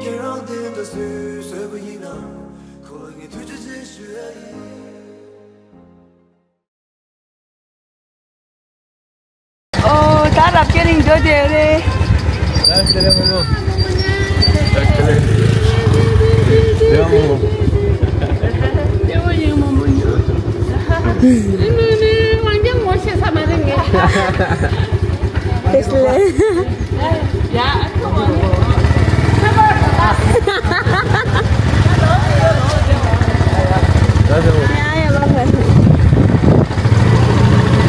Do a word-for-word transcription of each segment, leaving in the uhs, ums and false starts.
ཁྱེད་རང་དེ་འདྲ་བཟོས་བཟོས་པ་ཡིན་ན། ཁོ་ལ་ངས་ཐུགས་རྗེ་ཆེ་ཞུ་ཡ་ཡིན། ཨོ། ད་རབ་རྒྱས་གླིང་འགྲོ་བསྡད་རེད། ད་ལྟ་རེད་མོ་མོ། ད་ལྟ་རེད། རེད་མོ་མོ། དེ་སླེ།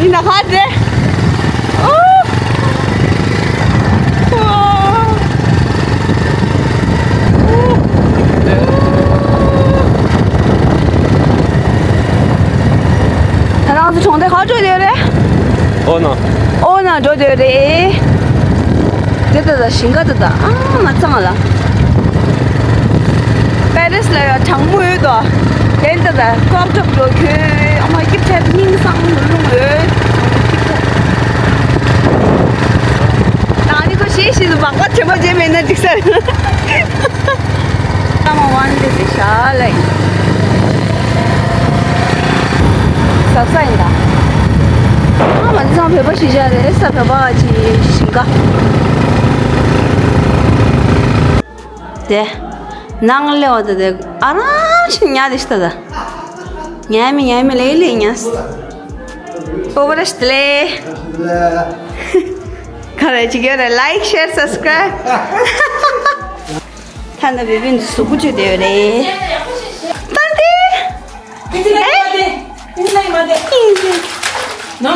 ཡིན་ན་ཧ་ཏེ། ཨོ། ད་རང་ཚོ་གྲོང་སྡེ་ག་འགྲོ་ཡོད་རེད། ཨོ་ན། ཨོ་ན་འགྲོ་འདོད་རེད། དེ་ལྟ་ད་ཞིང་ཁ་དེ་ད་ཨ་མ་གཙང་ལ། པེ་རིས་ལ་ཡང་གྲང་མོ་ཡོད་དོ། དེ་ལྟ་ད་ཀོག་ཀྲོབ་འགྲོ་ཁྱོད་ཨ་མ་སྐྱིད་ཐེབས་སྙིང་སང་རླུང་ཡོད། ད་ནི་ཁོ་ཤེས་ཤེས་སུ་བག་བག་བྱེད་པ་བྱེད་མེད་ན་འགྲིག་ས་རེད། ཀ་མ་ཝན་དེ་དེ་ཤ་ལེ། ས་ས་ཡིན་ད། ཨ་མ་འདི་ཚང་བོད་པ་ཞིག་བཞག་རེད་ས་བོད་པ་ཅི་ཞིག་ག་དེ། ནང་ལེ་བ་དེ་དེ་ཨ་རང་ཆི་ཉ་དེ་ཤི་ད་ད། ཉ་མི་ཉ་མི་ལེ་ལེ་ཉ་སི། ཨོ་བ་ར་ཤི་ལེ། ག་རེ་ཅི་ག་རེ་ལའིཀ་ཤེར་སབ་སི་ཀ་རའིབ། ཐ་ན་བི་བི་ནི་གཟུགས་པོ་བཅོས་བསྡད་ཡོད་རེད། ཏན་ཏན། ཨེ། ཏན་ཏན་མ་ཏན། ཏན་ཏན། ནོ།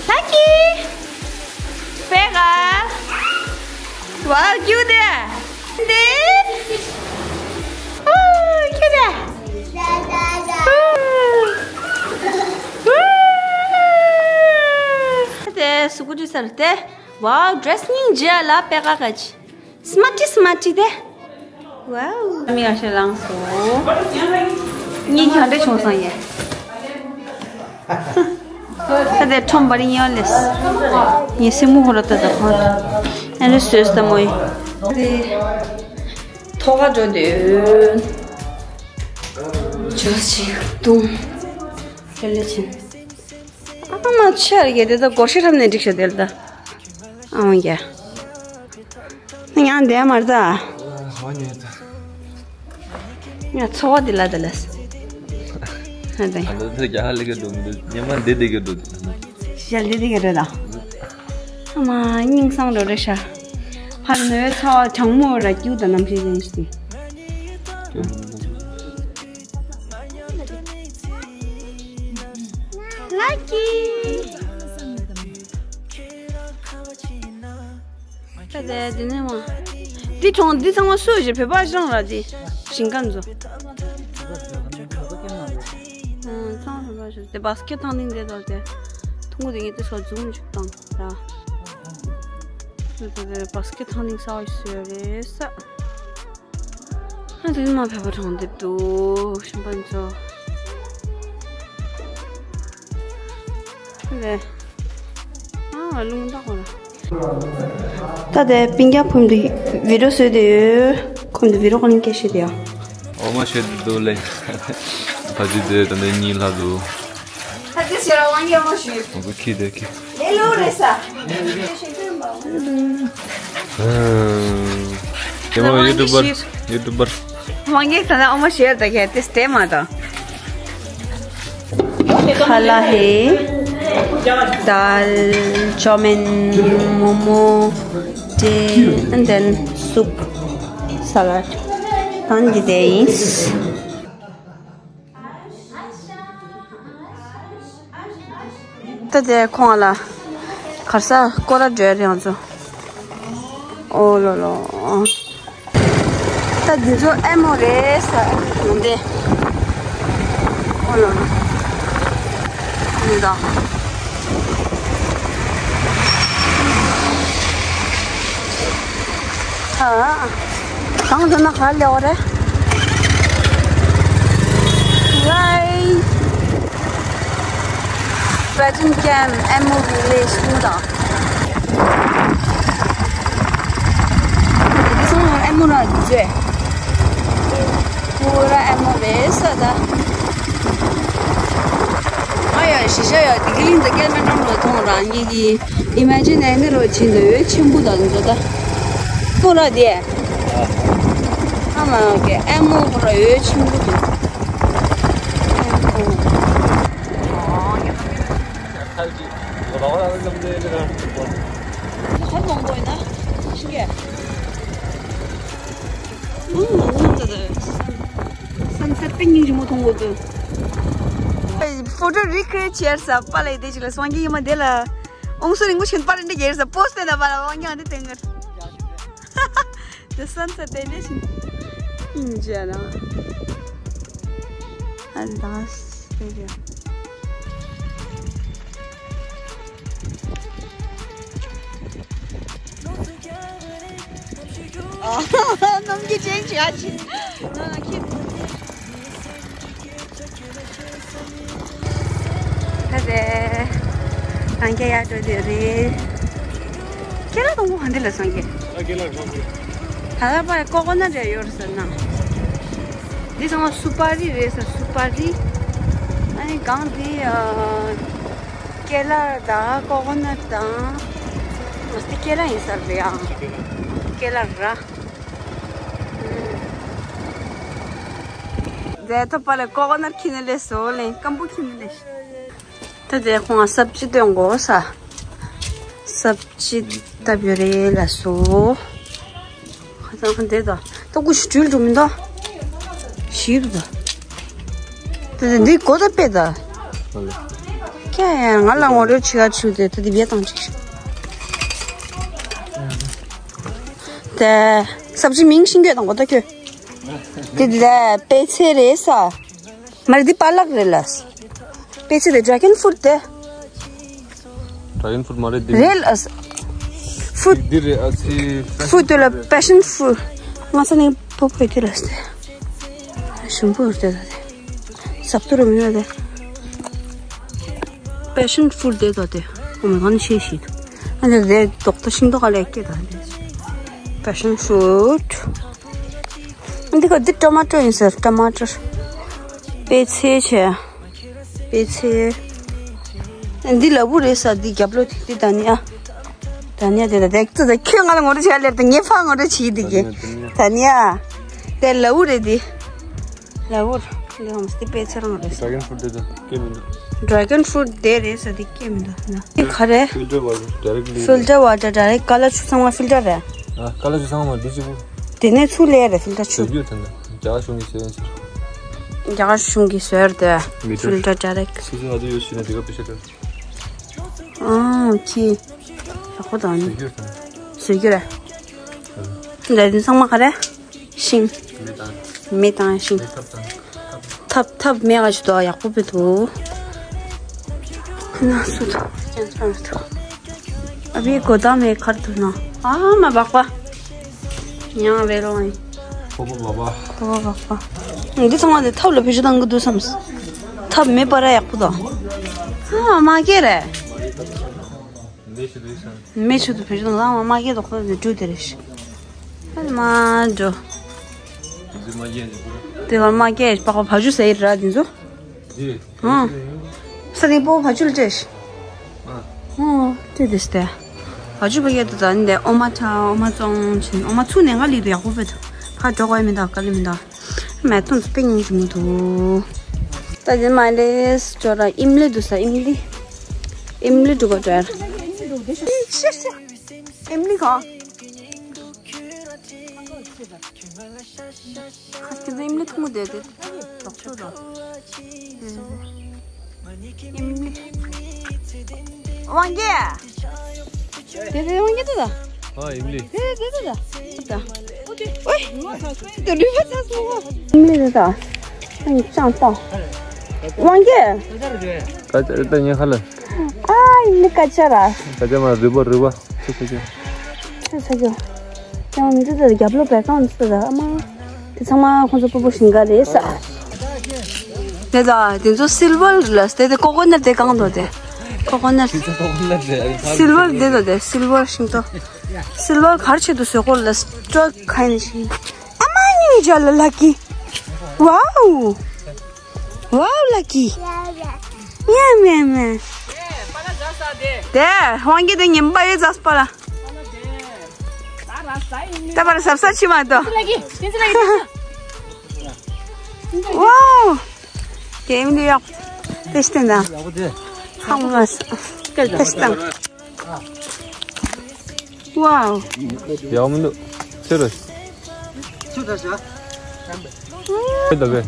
Lucky! Pega! Wow, cute! This? Oh, cute! དེ་སུ་གུ་དུ་སར་དེ། Wow, dress ནི་ཇ་ལ་པེ་ཀ་ཀ་ཅི། སྨ་ཏི་སྨ་ཏི་དེ། Wow. མི་ཨ་ཤ་ལངས་སོ། ངའི་གྱང་འདྲེ་བྱུང་སོང་ཡ། ད་དེ་ཁྲོམ་བར་ཡོང་ལེས། ངའི་སེམས་མོ་ཧོ་ར་ཏ་ད་ཁོང་། ཨ་ནི་སོས་ཏ་མོ་ཡི། དེ། ཐོག་ཁ་འགྲོ་དུས། ཇོ་ཅིག་ཏུང་། ཧེ་ལེ་ཆིན། ཨ་མ་ཆར་གྱི་དེ་ད་སྒོར་ཤི་ཁྲམ་ནས་འགྲིག་ཤ་དེ་ལ་ད། ཨ་མ་རྒྱ། ང་འདས་མར་ད། ཧོ་ཉོས་ད། ང་ཚོ་བ་དེ་ལ་ད་ལས། ཧ་ད། ཨ་ད་ད་རྒྱ་ཧ་ལི་ག་འགྲོ་མི་འདུག་ཉི་མ་འདི་འདི་ག་འགྲོ་འདུག་ཞལ་འདི་འདི་ག་འགྲོ་ད། ཨ་མ་སྙིང་སང་འགྲོ་རེ་ཤ། ཧ་ནོའི་ཚ་བ་གྲང་མོ་ར་སྐྱུ་ད་ནམ་ཤེས་ཅན་ཞིག་དེ། Lucky. ད་དེ་འདི་ནས་མ། འདི་གྲོང་འདི་ཚང་མ་སུ་ཞིག་བོད་པ་ཞིག་རང་ར་འདི་ཞིང་ཁམས་ཚོ། ཨང་ཚང་མ་བོད་པ་ཞིག་དེ་བ་སི་ཀེ་ཊི་ཐང་ནིང་དེ་དོ་དེ་ཐུང་གུ་དེ་ངས་དེ་སོ་འཛུམ་ཅིག་བཏང་ར། ད་དེ་བ་སི་ཀེ་ཊི་ཐང་ནིང་ས་བ་ཞིག་སོ་རེད་ས། ཨ་དེ་མ་ཕེབས་པ་གྲོང་འདེབས་འདུག་ཤིང་པན་ཚོ། ཨ་དེ། ཨ་རླུང་བདག་པོ་ལ། ད་དེ་སྤུན་ཀྱག་ཕུམ་དུ་བི་ཌིའོ་བཟོས་དུ་ཡོད། ཁོམ་དུ་བི་ཌིའོ་ཁོ་ནི་སྐད་བཤད་དུ་ཡོད། འོ་མ་བཤད་འདུག་ལེ། ཕ་ཅི་དེ་ད་ནི་གཉིས་ལྷག་འདུག་ད་དེ་ཟེར་བ་ངས་འོ་ཞུས། འོ་ཁི་དེ་ཁི། ལེ་ལོ་རེད་ས། དེ་མོ་ཡུ་ཊུབ་པར་ཡུ་ཊུབ་པར། མང་གི་ད་ནི་ཨོ་མ་ཤེར་ད་གས་དེ་སྟེ་མ་ད། ཁ་ལ་ཧེ། དཱལ། ཅོ་མིན། མོ་མོ། ཏེ། And then soup. Salad. ད་འདི་དེ་ཡིན། ད་དེ་ཁོང་ལ་གར་ས་སྐོར་ར་འགྲོ་ཡ་རེད་ང་ཚོ། ཨོ་ལོ་ལོ། ད་འདི་ཚོ་ཨེ་མོ་རེད་ས་ཡོང་དེ། ཨོ་ལོ་ལོ། འདི་ད། གང་འདོད་ན་ག་ལེ་འོ་རེད། Right. Virgin Cam Emu Village མུ་དང་། འདི་སོང་ཨེ་མོ་ར་འདི་ཚོས། ཁོ་ར་ཨེ་མོ་རེད་ས་ད། ཨ་ཡ་ཞི་ཤ་ཡ་དེ་གི་ལིང་ཛ་སྐྱེལ་མེད་ནམ་ལོ་མཐོང་རང་ཉིད་ཀྱི་ཨི་མེ་ཇིན་ཨེ་ནི་རོ་ཆེན་དུ་ཡོད་ཆེན་པོ་དང་འགྲོ་ད། མཐོང་ར་དེ། ཨ་མ་ཡ་གི་ཨེ་མོ་ཁོ་ར་ཡོད་ཆེན་པོ་དུ། ཧར་མང་པོ་ཡིན་ན་ཤི་གེ། ཨང་ལ་ལུང་ཙ་ད། སན་སེ་ཊི་དཔེ་སྙིང་རྗེ་མོ་མཐོང་གོ་དུ། ཕོ་ཊོ་རི་ཁི་རེ་ཊི་བྱེད་ས་པ་ལ་དེ་ཅིག་ལ་སངས་རྒྱས་ཡིན་མ་དེ་ལ། ཨོང་སུ་རིང་པོ་ཞིག་པར་འདི་རྒྱལ་ས་པོ་སྟེ་ན་པ་ལ་དབང་ཀྱང་འདི་དེ་ངར། The sunset དེ་འདྲ་ཞིག་ཡིན་ཅེ་ན། ཨ་ལ་སྟེ་རེད། ཨ་ནམ་གྱི་ཅན་ཅི་ཨ་ཅི། ང་ཁྱེད། ད་དེ། རང་རྒྱལ་ཡར་འགྲོ་དུས་རེད། ཁྱེད་རང་དང་པོ་ག་འདི་ལ་སོང་གི། ཨ་ཁྱེད་ལ་སོང་གི། ད་ལྟ་པར་ཀོ་ཀོ་ནཊ་རེ་ཡོད་ཟེར་ན། འདི་ཚང་མ་སུ་པ་རི་རེད་ཟེར་སུ་པ་རི། ཨ་ནི་གང་འདི་ཨ། ཀེ་ལར་དང་ཀོ་ཀོ་ནཊ་དང་། མ་སྟི་ཀེ་ལར་ཡིན་ས་རེད་ཡ། ཀེ་ལར་ར། འདི་ཐོབ་པ་ལས་ཀོ་ཀོ་ནཊ་ཁྱེར་ནས་སླེབས་སོ་ལེ་སྐམ་པོ་ཁྱེར་ནས་སླེབས། ད་དེ་ཁོང་ང་སབ་ཅི་སྟོན་དགོས་ས། སབ་ཅི་ལྟ་བུ་རེད་ལ་སོ། ཁ་སང་ཁ་འདེད་དང་ཏོག་ཀུ་ཞིག་བྲུལ་འགྲོ་མི་འདུག་ཞིག་འདུག་ད་དེ་འདི་གོ་ད་པེ་ད། ཁྱེད་ཡང་ང་ལ་ངོ་སྤྲོད་བྱེད་ག་ཆུ་དེ་ད་དེ་བྱེད་དང་ཅིག་དེ་སབ་ཅི་མིང་ཤིང་གོད་དང་གོ་ད་ཁྱོད། དེ་དེ་པེ་ཚེ་རེད་ས། མ་རེད་འདི་པ་ལག་རེད་ལ། པེ་ཚེ་དེ་ཌ་རེ་གོན་ཕུ་རུཊ་དེ། ཌ་རེ་གོན་ཕུ་རུཊ་མ་རེད་འདི། རེད་ལ། ཕུ་རུཊ། འདི་རེད་ཨ་ཙི། ཕུ་རུཊ་དེ་ལ་པེ་ཤན་ཕུ་རུཊ། ང་ས་ནས་པོ་པོ་དེ་ལ་སྟེ། ཞུམ་པོ་རེད་དེ། ཟབ་ཏུ་རུ་མི་ཡོད་དེ། པེ་ཤན་ཕུ་རུཊ་དེ་དོ་དེ། ཨོ་མའི་གོཌ་ཤེས་ཤིག་ཨ་ནི་རེད་ཏོག་ཏོ་ཤིང་ཏོག་ག་ལས་སྐྱེས་དང་། པེ་ཤན་ཕུ་རུཊ། འདི་ག་འདི་ཊོ་མ་ཊོ་ཡིན་ཟེར་ཊོ་མ་ཊོ། པེ་ཚེ་བྱས། པེ་ཚེ། འདི་ལ་བུ་རེད་ས་འདི་རྒྱབ་ལོ་དེ་འདི་ད་ནི་ཨ། ད་ནི་ཨ་དེ་ད་དེ་ཙི་ད་ཁྱོད་ང་ལ་ངོ་སྤྲོད་བྱས་ལེར་ད་ངས་ཕ་ངོ་སྤྲོད་བྱས་འདི་གི། ད་ནི་ཨ། དེ་ལ་བུ་རེད་འདི། ལ་བུ་རེད་འདི་ཧམ་སྟེ་པེ་ཚེ་རང་རེད་ས། ཌ་རེ་གོན་ཕུ་རུཊ་དེ་ད་སྐྱེ་མི་འདུག་ཌ་རེ་གོན་ཕུ་རུཊ་དེ་རེད་ས་འདི་སྐྱེ་མི་འདུག་ན། འདི་ག་རེད། ཕིལ་ཊར་ཝ་ཊར་ཌ་རེ་ཀ་ལི། ཕིལ་ཊར་ཝ་ཊར་ཌ་རེ་ཀ་ལི་ཆུ་ཚང་མ་ཕིལ་ཊར་རེད། ཨ་ཀ་ལི་ཆུ་ཚང་མ་འདི་གཅིག་པུ། དེ་ནས་ཚུར་ལས་རེད་ཕིལ་ཊར་ཆུ། ཟེར་རྒྱུ་དེ་འདྲ་རྒྱ་གར་གཞུང་གིས་ཟེར་ཡིན་ཟེར། རྒྱ་གར་གཞུང་གིས་ཟེར་དེ། མི་འདུག་ཕིལ་ཊར་ཌ་རེ་ཀ། སོ་སོ་ང་ཚོ་ཡོད་ཤི་ན་དེ་ག་པེ་ཤ་ཀ། ཨང་ཁྱི། ཡག་པོ་དང་། ཟེར་རྒྱུ་དང་། ཟེར་རྒྱུ་རེད། འདི་ཚང་མ་ག་རེ། ཤིང་། མེ་དང་། མེ་དང་ཤིང་། མེ་ཐབ་དང་། ཐབ་ཐབ་མེ་ག་ཞིག་འདུག་ཡག་པོ་བེད་འདུག་ཁོ་ན་སུ་འདུག་ཅན་ཚང་མ་འདུག་ཨ་བི་གོ་ད་མེ་ཁར་འདུག་ན། ཨ་མ་བག་པ། ཡང་རེ་རོ་ཨིན། ཁོ་པོ་བག་པ། ཁོ་པོ་བག་པ། འདི་ཚང་མ་འདི་ཐབ་ལ་བེད་སྤྱོད་གཏང་གི་འདུག་བསམ། ཐབ་མེ་པ་ར་ཡག་པོ་འདུག་ཨ་མ་སྐད་རེད། མེ་ཆུ་དུ་བེད་སྤྱོད་དང་མ་སྐད་དོག་པོ་འདི་འབྲུ་དེ་རེད། ཨ་ནི་མ་འགྲོ། དེ་བར་མ་སྐད་པགས་པ་བ་ཅུ་ཟེར་ར་དེ་ཚོ། ཨང་། ས་ནི་པོ་བ་ཅུ་ལ་སྤྲད། ཨང་། དེ་དེ་སྟེ། བ་ཅུ་བ་སྐད་དུ་ད་ནི་དེ་ཨོ་མ་ཁྲ་ཨོ་མ་ཙོང་ཆེན་ཨོ་མ་ཚུ་ནས་ང་ལི་དུ་ཡག་པོ་བེད་དུ་ཕ་འགྲོ་གོ་ཡ་མི་འདུག་ག་ལི་མི་འདུག་མེ་ཏོག་དཔེ་སྙིང་རྗེ་མོ་འདུག་ད་དེ་མ་ལེས་ཅོ་ར་ཨིམ་ལི་འདུག་ས་ཨིམ་ལི། ཨིམ་ལི་འདུག་ག་ཏྲ། ཤེ་ཤེ། ཨིམ་ལི་གང་། ཁ་སྐད་ཨིམ་ལི་ཐུང་མོ་དེ་དེ། ཏོག་ཏོ་དང་། ཨིམ་ལི། དབང་རྒྱལ། དེ་དེ་དབང་རྒྱལ་དེ་ད། ཨ་ཨིམ་ལི། དེ་དེ་དེ་ད། ད། ཨོའི། དེ་ལུས་པ་ཚ་སོང་བ། ཨིམ་ལི་དེ་ད། ཨ་ནི་ཅང་ཏོ། དབང་རྒྱལ། ཀ་ཅ་རེ་ད་ཉེ་ཁ་ལ། ཨ་ཨིམ་ལི་ཀ་ཅ་ར། ཀ་ཅ་མ་རུས་པ་རུས་པ་ཚུ་ཚ་རྒྱུ། ཚུ་ཚ་རྒྱུ། ཡང་འདི་ཚོ་རྒྱབ་ལོགས་པའི་རྐང་འདི་ཚོ་ཨ་མ། དེ་ཚང་མ་ཁོང་ཚོ་སྤོ་བོ་ཞིང་ཁ་རེད་ས། དེ་ད་དེ་ཚོ་སིལ་ཝར་ལ་དེ་དེ་ཀོ་ཀོ་ནཊ་དེ་གང་འདུག་དེ། ཀོ་ཀོ་ནཊ། སིལ་ཝར་དེ་ད་དེ་སིལ་ཝར་ཤིང་ཏོག་སིལ་ཝར་གར་ཆེད་དུ་བཟོས་སྐོར་ལ་སྤྲོད་ཁ་ཡིན་ཞིང་། ཨ་མ་ཉིང་ཇ་ལ་ལ་ཀི། ཝའོ། ཝའོ་ལ་ཀི། མྱ་མྱ་མྱ། དེ་ཧོང་གི་དེ་ཉིན་པ་ཡོད་ཛ་སྤ་ལ། ད་པར་སབ་སབ་ཆི་མ་དོ། ཝའོ། གེམ་ལི་ཡག་དེ་སྟེང་ད། ཧང་ལ་དེ་སྟེང་། ཝའོ། ཡག་མི་འདུག་ཚེ་རོ། ཚེ་རོ་ཤ། ཁྱོད་ལ་བས།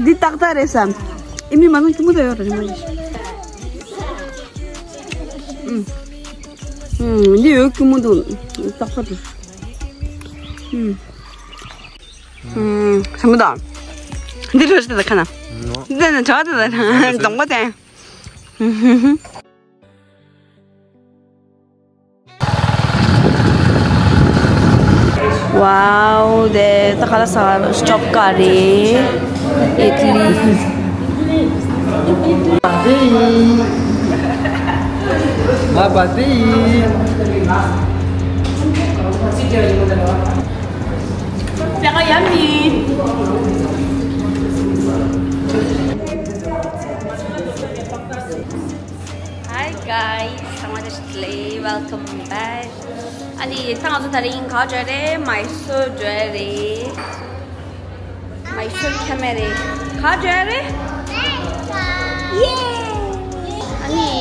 འདི་ཏག་ཏག་རེད་བསམ། ཨི་མི་མ་ནང་ཁྱི་མོ་ད་ཡོད་རེད་མ་ཡིན། ཨུམ། ཨུམ། འདི་ཡོད་ཁྱི་མོ་འདུག་ཏག་ཏག་འདུག་ཨུམ། ཨུམ། ཁྱི་མོ་ད། འདི་རོ་ཤི་ད་ཁ་ན། འདི་ནི་གྲགས་ད་ད་གདོང་པ་དེ། ཝའོ། དེ་ད་ག་ལ་ས་སི་ཊོབ་ག་རེད། ཨི་ཏི་ལི། Hi guys, ཚང་མ་བདེ་ལེགས། Welcome back. ཨ་ནི་ད་ང་ཚོ་དེ་རིང་ག་འགྲོ་རེད། མའི་སོར་འགྲོ་རེད། མའི་སོར་འཁྱམ་མེད་རེད། ག་འགྲོ་རེད། ཡེ། ཨ་ནི་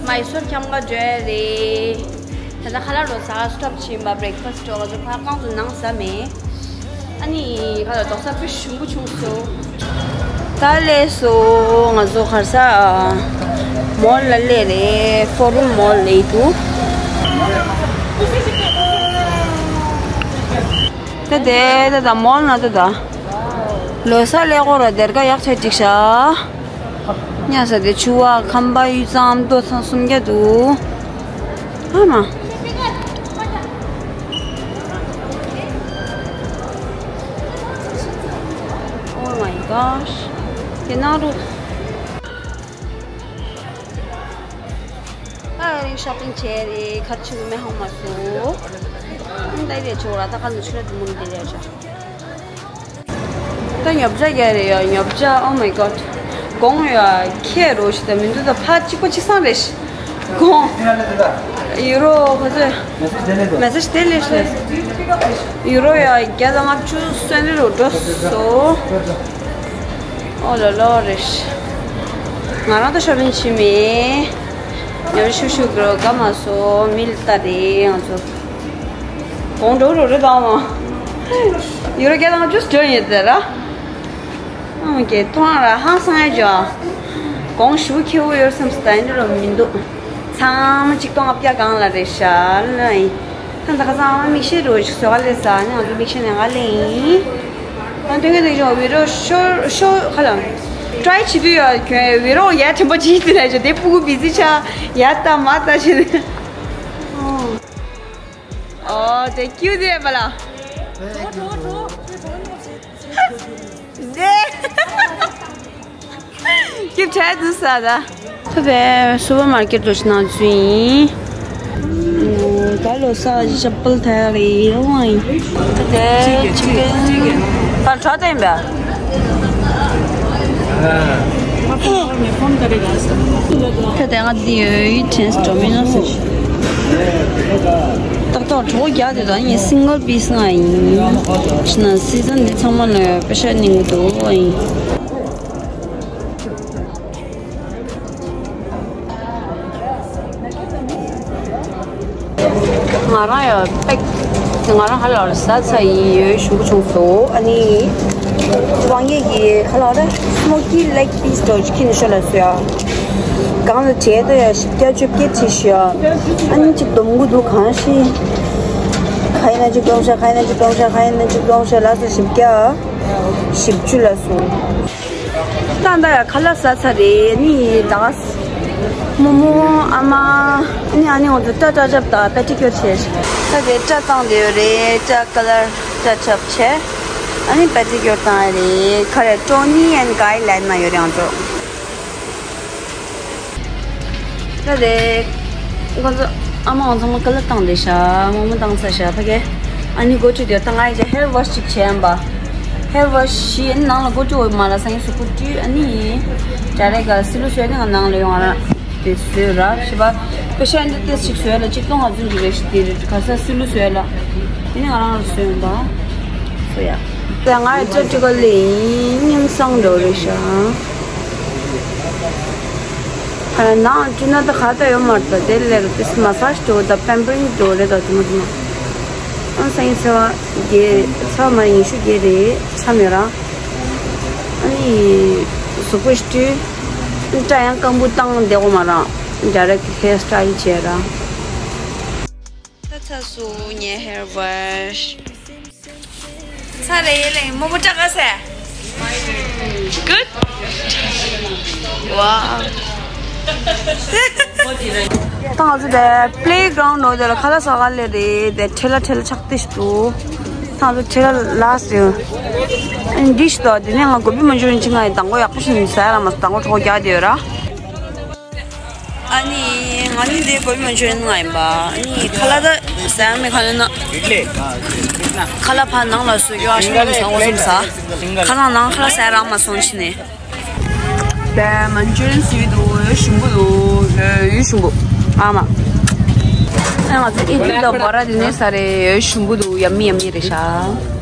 མའི་སོར་འཁྱམ་ག་འགྲོ་རེད། ད་ལྟ་ཁ་ལག་རོ་ཟ་སི་ཊོབ་བྱིན་པ། བྷི་རེག་ཕ་སི་ཊི་འགྲོ། ང་ཚོ་ཕར་རྐང་ཚོ་ནང་ཟ་མེད། ཨ་ནི་ཁ་ལག་རྡོག་ས་དཔེ་ཞིམ་པོ་བྱུང་སོང་། ད་ལས་སོ། ང་ཚོ་གར་ས་མོལ་ལ་སླེབས་རེད། ཕོ་རུམ་མོལ་ལ་འདུག་ད་དེ་ད་ད་མོལ་ན་ད་ད་ལོ་གསར་ལས་སྐོར་ར་སྡེར་ཁ་ཡག་ཆ་གཅིག་ཤག་ཉ་ས་དེ་ཆུ་བ་ཁམ་པ་ཡུལ་ཙམ་ཏོ་ཚང་སུམ་བརྒྱ་འདུག་ཨ་མ། Oh my gosh. དེ་ནང་རུ། ཨ་རིང་ཤོ་པིང་བྱས་རེད། གར་ཆུ་མེ་ཧང་མ་སོ། ཨང་ད་རེད་ཆོ་ར་ད་ག་ནུ་ཆུ་ར་དུ་མུན་དེ་རེད་ཤ། ད་ཉོབ་ཇ་རྒྱ་རེད་ཡ། ཉོབ་ཇ། Oh my god. གོང་ཡ་ཁྱེད་རོ་ཞིག་ད་མི་འདུག་ད་ཕ་གཅིག་པ་གཅིག་སང་རེད་ཤི། གོང་ཡུ་རོ་ཁོ་ཚོས་མེ་སེ་ཇི་དེ་ལས་ཤི། ཡུ་རོ་ཡ་བརྒྱ་དང་ལྔ་བཅུ་སོན་རེ་རོ་འགྲོ་སོ། ཨོ་ལོ་ལོ་རེད་ཤི། ང་རང་ད་ཤོ་པིང་བྱེད་མེད། ཉོ་ཤུ་ཤུ་གི་རོ་ག་མ་སོ་མི་ལ་ལྟ་རེད་ང་ཚོ། གོང་འགྲོ་རོ་རེད་དང་མ། ཡུ་རོ་བརྒྱ་དང་ལྔ་བཅུ་སོན་ཡོད་དེ་ར། ཨང་ཀེ་ཐོང་ར་ཧང་སང་ཡ་ཇོ། གོང་ཞུ་ཁེ་བོ་ཡོད་སམ་སྟ་ཡིན་རོ་མི་འདུག་ཚང་མ་གཅིག་སྟོང་ལྔ་བརྒྱ་གང་ལ་རེད་ཤ་ལ་ཡིན། ད་ད་ག་ཚང་མ་མིག་ཤེལ་རོ་ཞིག་བཟོ་ག་ལས་ས་ནི་ང་ཚོ་མིག་ཤེལ་ནས་ག་ལས་ཡིན། ང་དོན་ག་དེ་ཇོ་བི་རོ་ཤོ་ཤོ་ག་ལ། ཊ་རའི་བྱེད་དུས་ཡ་ཁྱོད་བི་རོ་ཡ་དྲན་པ་ཅིག་དེ་ལ་ཇོ་དེ་སྤུ་གུ་བི་ཟི་ཆ་ཡ་ལྟ་མ་ལྟ་བྱེད་དེ། ཨོ་དེ་ཀྱུ་དེ་བ་ལ། དེ། སྐྱིད་ཆ་དུ་ས་ད། ཐུབ་པའི་སུ་པར་མར་ཀེཊ་ལོ་ཕྱི་ནང་ཚུན་ཡིན། ད་ལོ་ས་ཅི་ཤ་པལ་ཐ་རི་ཡོང་ཡིན། ད་དེ་ཅི་ཀེན་པར་ཁྲ་ཏེན་བ། ད་དེ་ང་འདི་ཡོད་ཡིན་ཊེན་སི་ཌོ་མི་ནོ་སི། ཏག་ཏག་གྲོགས་རྒྱག་དེ་དང་ཡིན་སིང་གལ་པིས་ང་ཡིན། ཕྱི་ནང་སི་ཛན་འདི་ཚང་མ་ལ་པེ་ཤ་ནིང་འདུག་ཡིན། ང་རང་ཡང་པེག་ང་རང་ཧ་ལ་ལ་ཟ་ཚ་ཡི་ཡོད་ཞུ་བྱུང་སོ། ཨ་ནི་དབང་ཡས་ཀྱི་ཧ་ལ་ལ་སི་མོ་ཀི་ལེག་པིས་ཏོ་ཅི་ཁྱི་ནི་ཤོ་ལ་སོ་ཡ། གང་ལ་བྱས་ཏོ་ཡ་བཞི་བརྒྱ་བཅོ་བརྒྱད་བྱས་ཤོ་ཡ། ཨ་ནི་ཅིག་སྡོམ་གུ་འདུག་གང་ཤི། ཁ་ཡིན་ན་ཅིག་སྡོམ་ཤ་ཁ་ཡིན་ན་ཅིག་སྡོམ་ཤ་ཁ་ཡིན་ན་ཅིག་སྡོམ་ཤ་ལ་སོ་བཞི་བརྒྱ། བཞི་བཅུ་ལ་སོང་། ད་ད་ཡ་ཁ་ལག་ཟ་ཚར་རེད་ནི་ད་ག་ས། རྨོ་མོ། ཨ་མ། ཨ་ནི་ཨ་ནི་ང་ཚོ་སྐྲ་སྐྲ་ཆབ་དང་པེ་ཏི་ཀྱོར་བྱས། ད་དེ་སྐྲ་བཏང་བསྡད་ཡོད་རེད། སྐྲ་ཀ་ལར་སྐྲ་ཆབ་བྱས། ཨ་ནི་པེ་ཏི་ཀྱོར་བཏང་ཡ་རེད། ཁ་རེ་ཀྲོ་ནི་ཨེན་གྷའི་ལན་ན་ཡོད་རེད་ང་ཚོ། ད་དེ་ང་ཚོ་ཨ་མ་ང་ཚང་མ་ཀ་ལར་བཏང་བསྡད་ཤག་རྨོ་མོ་བཏང་ཚར་ཤག་ཕ་གི། ཨ་ནི་སྒོ་ཕྱེ་དུས་ད་ང་ཡི་ཧེར་ཝོཤ་ཅིག་བྱས་ཡིན་པ། ཧེར་ཝོཤ་བྱས་ནང་ལ་སྒོ་ཕྱེ་འོས་མ་ལ་སང་ཉིན་གཟུགས་པོ་བཀྲུས། ཨ་ནི་ཌའི་རེག་ག་སི་ལུ་བཟོས་ནས་ང་ནང་ལ་ཡོང་ང་རང་། དེ་བཟོས་ར་ཞེས་པ། པེ་ཤ་འདི་ཏེས་ཅིག་བཟོས་ལ་གཅིག་སྟོང་ལྔ་བརྒྱ་གི་རེད་ཤི། དེ་རེད་ག་ས་སི་ལུ་བཟོས་ལ། དེ་ནི་ང་རང་ལ་བཟོས་ཡོང་པ། བཟོ་ཡ། ད་ང་ཡི་སྐྲ་བཀྲུ་ག་ལེ་ཡིན། སྙིང་སང་འགྲོ་རེད་ཤག་ཨ་ནང་བཀྲུས་ན་ད་ཁ་ད་ཡོད་མ་རེད། ད་དེ་ལས་རུ་ཏེས་མ་སཱཇ་འགྲོ་ད་པེམ་པ་རིང་འགྲོ་རེད། ད་ཚང་མ་ཚང་མ་ཨང་སང་ཉིན་ཚེས་པ་བརྒྱད་ཚེས་པ་མ་ཉི་ཤུ་བརྒྱད་རེད་མཚམས་ཡོད་ར། ཨ་ནི་གཟུགས་པོ་ཞིག་བཀྲུས། སྐྲ་ཡང་སྐམ་པོ་བཏང་བསྡད་དགོས་མ་རང་། ཌའི་རེག་ཧེར་སི་ཊའིལ་བྱས་ར། ད་ཚ་སུ་ངའི་ཧེར་ཝོཤ། ཚ་རེ་ཡེ་ལེ་རྨོ་མོ་སྐྲ་ག་ས། གུཌ། ཝའོ། ད་ང་ཚོ་དེ་པི་ལེ་གྷ་རའུན་ཌི་ནང་དེ་ལ་ཁ་ལག་ཟ་ག་སླེབས་རེད། དེ་ཁྲེ་ལ་ཁྲེ་ལ་ཆགས་ཏེ་ཞིག་འདུག་ད་ང་ཚོ་ཁྲེ་ལ་ལ་སི་ཡོད། ཨ་ནི་འདི་ཞིག་ཏོ་དེ་ནས་ང་གོ་བི་མན་ཇུ་རི་ཡན་ཅིག་ང་ཡི་དང་པོ་ཡག་པོ་ཞིག་ཟ་ཡ་ལ་མ་ཟ་དང་པོ་གྲོགས་རྒྱག་དེ་ཡོད་ར། ཨ་ནི་ང་ནི་འདི་གོ་བི་མན་ཇུ་རི་ཡན་ང་ཡིན་པ། ཨ་ནི་ཁ་ལག་ད་ཟ་ཡ་མེད་ག་ལེ་ན། ཁ་ལག་ཕར་ནང་ལ་བཟོ་རྒྱུ་ཨ་ཤི་མ་ཟ་འོ་སེམས་ཟ། ཁ་ལག་ནང་ཁ་ལག་ཟ་ཡ་རག་མ་སོང་ཕྱི་ནས། དེ་མན་ཇུ་རི་ཡན་བཟོས་འདུག་འོ་ཞིམ་པོ་འདུག་འོ་ཞིམ་པོ། ཨ་མ། ཨ་ང་ཚོ་ཨི་ཌི་ལི་དང་བ་ར་དེ་ནས་ཟ་རེད། འོ་ཞིམ་པོ་འདུག་ཡ་མི་ཡ་མི་རེད་ཤག